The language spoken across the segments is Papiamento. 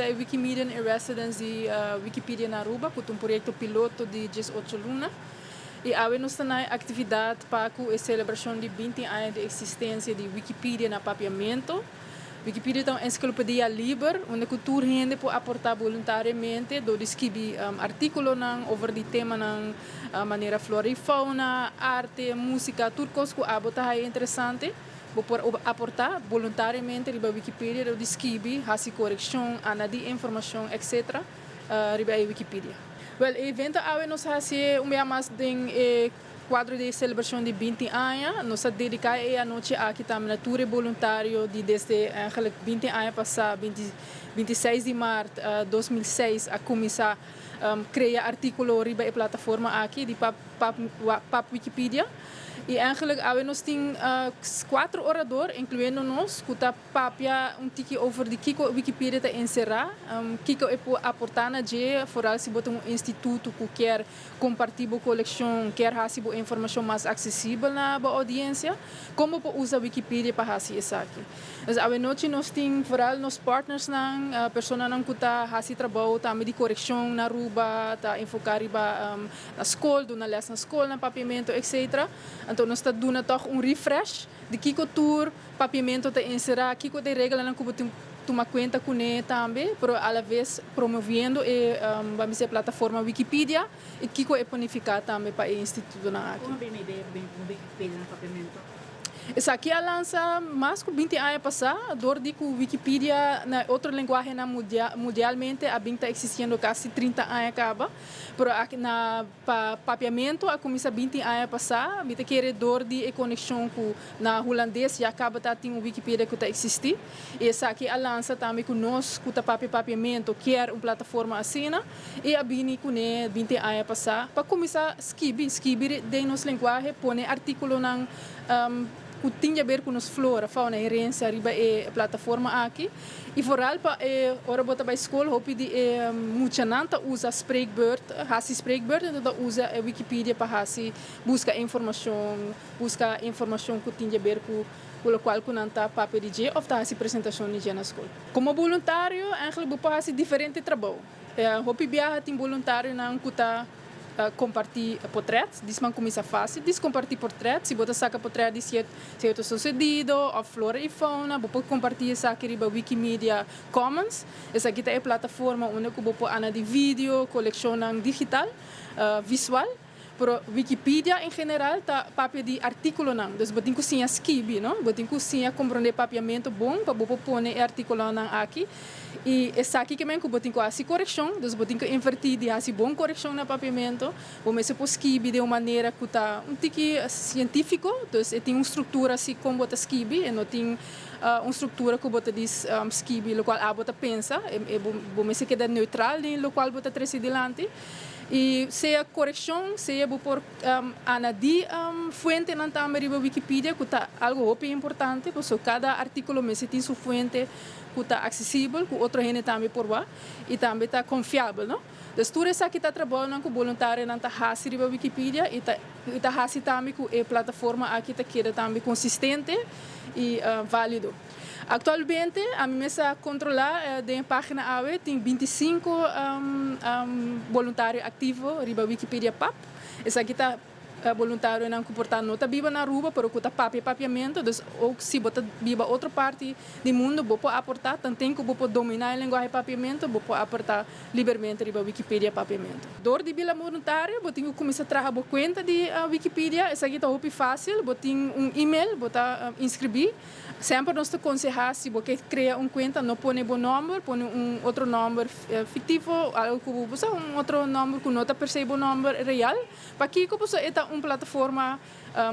ta e Wikimedian in Residence di Wikipedia na Aruba, cu ta un proyecto piloto di 18 luna. Y awe nos ta na actividad pa cu e celebracion di 20 aña di existencia di Wikipedia na Papiamento. Wikipedia ta un enciclopedia liber, unda cu tur hende por aporta voluntariamente door di skirbi articulonan over di temanan manera flora y fauna, arte, musica, tur cos cu abo ta haya interesante. Bo por aporta voluntariamente riba Wikipedia door di skirbi, haci coreccion, añadi informacion, etc. Riba e Wikipedia. Wel, e evento awe nos a haci un biaha mas den e cuadro di celebracion di 20 aña. Nos a dedica e anochi aki tambe na tur e voluntario di desde eigenlijk 20 aña pasa, 20, 26 di maart 2006 a cuminsa crea articulo riba e plataforma aki di Pap, Pap, Pap Wikipedia. Y eigenlijk awe nos tin cuatro orador, incluyendo nos, cu ta papia un tiki over di kico Wikipedia ta encera, kico e por aporta na dje, vooral si bo tin un instituto cu kier comparti bo coleccion, kier haci bo informacion mas accesibel na bo audiencia, con bo por usa Wikipedia pa haci esaki. Dus awe nochi nos tin vooral nos partnersnan, personanan cu ta haci trabou tambe di coreccion na Aruba, ta enfoca riba na scol, duna les na scol, na Papiamento, etc. Anto nos ta duna toch un refresh di kico tur Papiamento ta encera, kico ta e reglanan cu bo tin tuma cuenta cune tambe, pero a la vez promoviendo e, ban bisa, e plataforma Wikipedia y kico e por nifica tambe pa e institutonan aki. Con a bin e idea pa bin cu Wikipedia na Papiamento? Esaki a lansa mas cu 20 aña pasa, door di cu Wikipedia na otro lenguahenan mundialmente a bin ta existiendo casi 30 aña caba, pero aki na pa Papiamento a cuminsa 20 aña pasa. Mi ta kere door di e conexion cu na Hulandes ya caba ta tin un Wikipedia cu ta existi. Y esaki a lansa tambe cu nos cu ta papia Papiamento kier un plataforma asina y a bini cune 20 aña pasa pa cuminsa skibi, skibi den nos lenguahe, pone articulonan cu tin di haber cu nos flora, fauna, herencia riba e plataforma aki. Y vooral pa e ora bo ta bay scol, hopi di e muchanan ta usa spreekbeurt, haci spreekbeurt, enton ta usa e Wikipedia pa haci busca informacion cu tin di haber cu locual cu nan ta papia di dje of ta haci presentacion di dje na scol. Como voluntario, eigenlijk bo por haci diferente trabou. Hopi biaha tin voluntarionan cu ta comparti portret, dis man cuminsa facil, dis comparti portret, si bo ta saca portret di cierto sucedido of flora y fauna, bo por comparti esaki riba Wikimedia Commons. Esaki ta e plataforma unda cu bo por añadi video, coleccionnan digital, visual. Pero Wikipedia en general ta papia di articulonan. Dus bo tin cu siña skibi, no? Bo tin cu siña comprende Papiamento bon pa bo por pone e articulonan aki. Y esaki kiermen cu bo tin cu haci coreccion, dus bo tin cu inverti di haci bon coreccion na Papiamento. Bo mester por skibi di un manera cu ta un tiki cientifico, dus e tin un structura asina con bo ta skibi, e no tin un structura cu bo ta dis skibi locual abo ta pensa, e bo mester keda neutral den locual bo ta trece dilanti. Y sea coreccion, sea bo por añadi fuentenan tambe riba Wikipedia, cu ta algo hopi importante, pasobra cada articulo mester tin su fuente cu ta accesibel, cu otro hende tambe por wak, y tambe ta confiabel, no? Dus tur esaki ta trabounan cu voluntarionan ta haci riba Wikipedia y ta haci tambe cu e plataforma aki ta keda tambe consistente y valido. Actualmente, ami mes a controla den pagina awe, tin 25 voluntario activo riba Wikipedia PAP. Esaki ta voluntarionan cu por ta no ta biba na Aruba, pero cu ta papia Papiamento, dus ook si bo ta biba otro parti di mundo, bo por aporta, tanten cu bo por domina e lenguahe Papiamento, bo por aporta libremente riba Wikipedia Papiamento. Door di bira voluntario, bo tin cu cuminsa traha bo cuenta di Wikipedia. Esaki ta hopi facil, bo tin un e-mail, bo ta inscribi. Semper nos ta conseha, si bo kier crea un cuenta, no pone bo nomber, pone un otro nomber fictivo, algo cu bo un otro nomber cu no ta per se bo nomber real. Pakico? Pasobra e ta un plataforma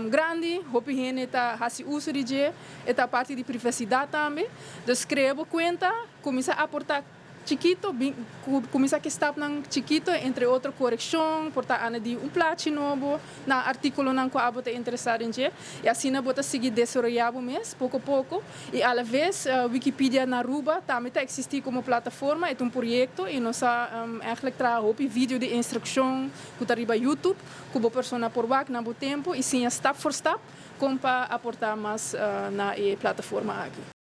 grandi, hopi hende ta haci uso di dje, e ta parti di privacidad tambe. Dus crea bo cuenta, cuminsa aporta chikito, cuminsa cu stapnan chikito, entre otro coreccion, por ta añadi un plachi nobo na articulonan cu abo ta interesa den dje, y asina bo ta sigui desaroya bo mes, poco poco, y a la vez Wikipedia na Aruba tambe ta existi como plataforma, e ta un proyecto y nos a eigenlijk traha hopi video di instruccion cu ta riba YouTube, cu bo persona por wak na bo tempo y siña stap voor stap con pa aporta mas na e plataforma aki.